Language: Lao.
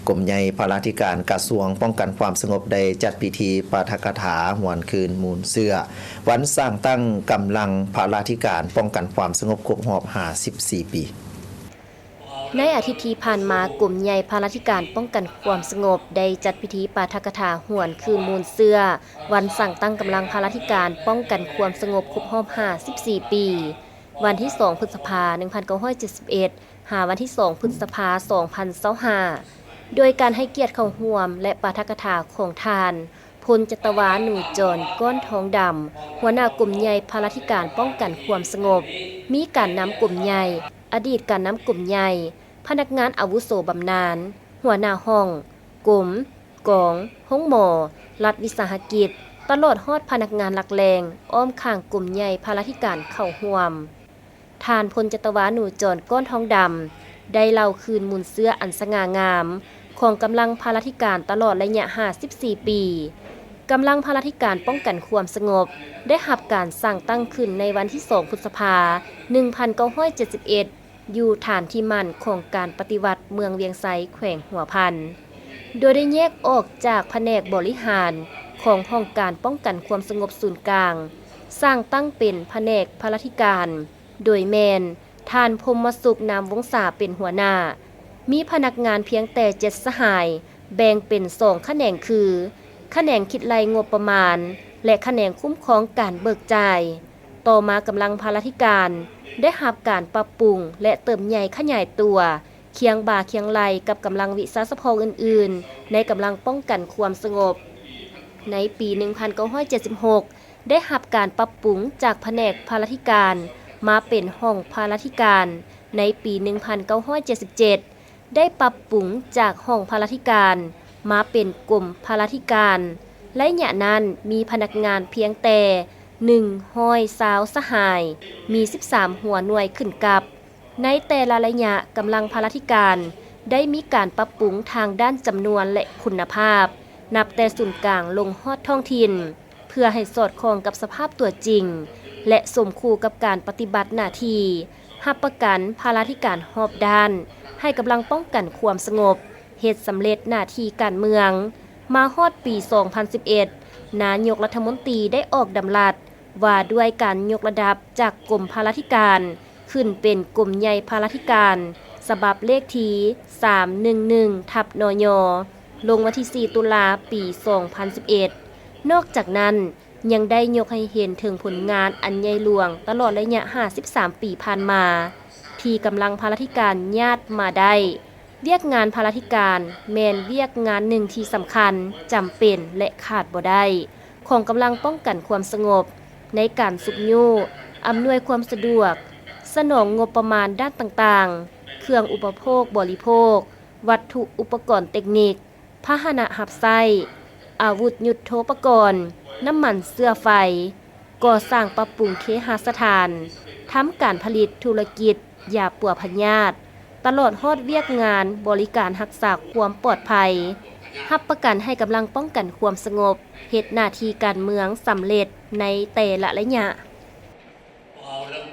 ກົມໃຫຍ່ພະລາທິການກະຊວງປ້ອງກັນຄວາມສະຫງົບ ໄດ້ຈັດພິທີປາຖະກະຖາຫວນຄືນມູນເຊື້ອ ວັນສ້າງຕັ້ງກຳລັງພະລາທິການປ້ອງກັນຄວາມສະຫງົບຄົບຮອບຫ້າສິບສີ່ປີ. ໃນອາທິດທີ່ຜ່ານມາ, ກົມໃຫຍ່ພະລາທິການປ້ອງກັນຄວາມສະຫງົບ ໄດ້ຈັດພິທີປາຖະກະຖາຫວນຄືນມູນເຊື້ອ ວັນສ້າງຕັ້ງກຳລັງພະລາທິການປ້ອງກັນຄວາມສະຫງົບຄົບຮອບຫ້າສິບສີ່ປີ ວັນທີສອງ ພຶດສະພາ ໜຶ່ງພັນເກົ້າຮ້ອຍເຈັດສິບເອັດ ຫາວັນທີສອງ ພຶດສະພາ ສອງພັນຊາວຫ້າ ໂດຍການໃຫ້ກຽດເຂົ້າຮ່ວມ ແລະ ປາຖະກະຖາຂອງທ່ານ ພົນຈັດຕະວາ ໜູຈອນ ກ້ອນທອງດຳ ຫົວໜ້າກົມໃຫຍ່ພະລາທິການປ້ອງກັນຄວາມສະຫງົບ, ມີການນຳກົມໃຫຍ່, ອະດີດການນຳກົມໃຫຍ່, ພະນັກງານອາວຸໂສບຳນານ, ຫົວໜ້າຫ້ອງ, ກົມ, ກອງ, ໂຮງໝໍ, ລັດວິສາຫະກິດ, ຕະຫຼອດຮອດພະນັກງານຫຼັກແຫຼ່ງ ອ້ອມຂ້າງກົມໃຫຍ່ພະລາທິການເຂົ້າຮ່ວມ. ທ່ານ ພົນຈັດຕະວາ ໜູຈອນ ກ້ອນທອງດຳ ໄດ້ເລົ່າຄືນມູນເຊື້ອອັນສະຫງ່າງາມຂອງກຳລັງພະລາທິການຕະຫຼອດໄລຍະຫ້າສິບສີ່ປີ. ກຳລັງພະລາທິການປ້ອງກັນຄວາມສະຫງົບ ໄດ້ຮັບການສ້າງຕັ້ງຂຶ້ນໃນວັນທີສອງ ພຶດສະພາ ໜຶ່ງພັນເກົ້າຮ້ອຍເຈັດສິບເອັດ ຢູ່ຖານທີ່ໝັ້ນຂອງການປະຕິວັດເມືອງວຽງໄຊ ແຂວງຫົວພັນ, ໂດຍໄດ້ແຍກອອກຈາກພະແນກບໍລິຫານຂອງຫ້ອງການປ້ອງກັນຄວາມສະຫງົບສູນກາງ, ສ້າງຕັ້ງເປັນພະແນກພະລາທິການ ໂດຍແມ່ນທ່ານ ພົມມະສຸກ ນາມວົງສາ ເປັນຫົວໜ້າ, ມີພະນັກງານພຽງແຕ່ເຈັດສະຫາຍ, ແບ່ງເປັນສອງຂະແໜງຄື ຂະແໜງຄິດໄລ່ງົບປະມານ ແລະ ຂະແໜງຄຸ້ມຄອງການເບີກຈ່າຍ. ຕໍ່ມາກຳລັງພະລາທິການໄດ້ຮັບການປັບປຸງ ແລະ ເຕີບໃຫຍ່ຂະຫຍາຍຕົວ ຄຽງບ່າຄຽງໄຫຼ່ກັບກຳລັງວິຊາສະເພາະອື່ນໆ ໃນກຳລັງປ້ອງກັນຄວາມສະຫງົບ. ໃນປີໜຶ່ງພັນເກົ້າຮ້ອຍເຈັດສິບຫົກ ໄດ້ຮັບການປັບປຸງຈາກພະແນກພະລາທິການມາເປັນຫ້ອງພະລາທິການ, ໃນປີໜຶ່ງພັນເກົ້າຮ້ອຍເຈັດສິບເຈັດ ໄດ້ປັບປຸງຈາກຫ້ອງພະລາທິການມາເປັນກົມພະລາທິການ. ໄລຍະນັ້ນມີພະນັກງານພຽງແຕ່ໜຶ່ງຮ້ອຍຊາວສະຫາຍ, ມີສິບສາມຫົວໜ່ວຍຂຶ້ນກັບ. ໃນແຕ່ລະໄລຍະ, ກຳລັງພະລາທິການໄດ້ມີການປັບປຸງທາງດ້ານຈຳນວນ ແລະ ຄຸນນະພາບ, ນັບແຕ່ສູນກາງລົງຮອດທ້ອງຖິ່ນ, ເພື່ອໃຫ້ສອດຄ່ອງກັບສະພາບຕົວຈິງ ແລະ ສົມຄູ່ກັບການປະຕິບັດໜ້າທີ່ຮັບປະກັນພະລາທິການຮອບດ້ານ ໃຫ້ກຳລັງປ້ອງກັນຄວາມສະຫງົບ ເຮັດສຳເລັດໜ້າທີ່ການເມືອງ. ມາຮອດປີສອງພັນສິບເອັດ ນາຍົກລັດຖະມົນຕີໄດ້ອອກດຳລັດວ່າດ້ວຍການຍົກລະດັບຈາກກົມພະລາທິການຂຶ້ນເປັນກົມໃຫຍ່ພະລາທິການ ສະບັບເລກທີສາມໜຶ່ງໜຶ່ງ ທັບ ນຍ ລົງວັນທີສີ່ ຕຸລາ ປີສອງພັນສິບເອັດ. ນອກຈາກນັ້ນ ຍັງໄດ້ຍົກໃຫ້ເຫັນເຖິງຜົນງານອັນໃຫຍ່ຫຼວງຕະຫຼອດໄລຍະຫ້າສິບສາມປີຜ່ານມາ ທີ່ກຳລັງພະລາທິການຍາດມາໄດ້. ວຽກງານພະລາທິການແມ່ນວຽກງານໜຶ່ງທີ່ສຳຄັນ, ຈຳເປັນ ແລະ ຂາດບໍ່ໄດ້ຂອງກຳລັງປ້ອງກັນຄວາມສະຫງົບ ໃນການຊຸກຍູ້, ອຳນວຍຄວາມສະດວກ, ສະໜອງງົບປະມານດ້ານຕ່າງໆ, ເຄື່ອງອຸປະໂພກບໍລິໂພກ, ວັດຖຸອຸປະກອນເຕັກນິກ, ພາຫະນະຮັບໃຊ້, ອາວຸດຍຸດໂທປະກອນ, ນ້ຳມັນເຊື້ອໄຟ, ກໍ່ສ້າງປັບປຸງເຄຫະສະຖານ, ທຳການຜະລິດທຸລະກິດຢາປົວພະຍາດ, ຕະຫຼອດຮອດວຽກງານບໍລິການຮັກສາຄວາມປອດໄພ, ຮັບປະກັນໃຫ້ກຳລັງປ້ອງກັນຄວາມສະຫງົບເຮັດໜ້າທີ່ການເມືອງສຳເລັດໃນແຕ່ລະໄລຍະ.